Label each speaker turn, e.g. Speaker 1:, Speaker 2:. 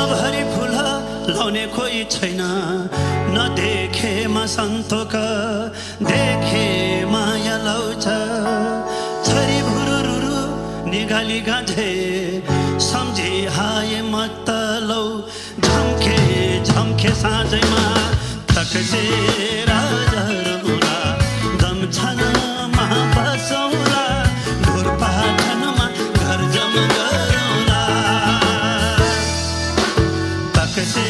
Speaker 1: वर्षभरि फुल लाउने कोही छैन नदेखेमा सन्तोक देखे माया लाउँछ छरी भुरुरुरु निगाली गाँझे सम्झे हाय मत लौ झम्के झम्के साँझैमा थक्से राजरमुला दम छनमा बसौला ढोरपाटनमा घर जम गरौला तक्से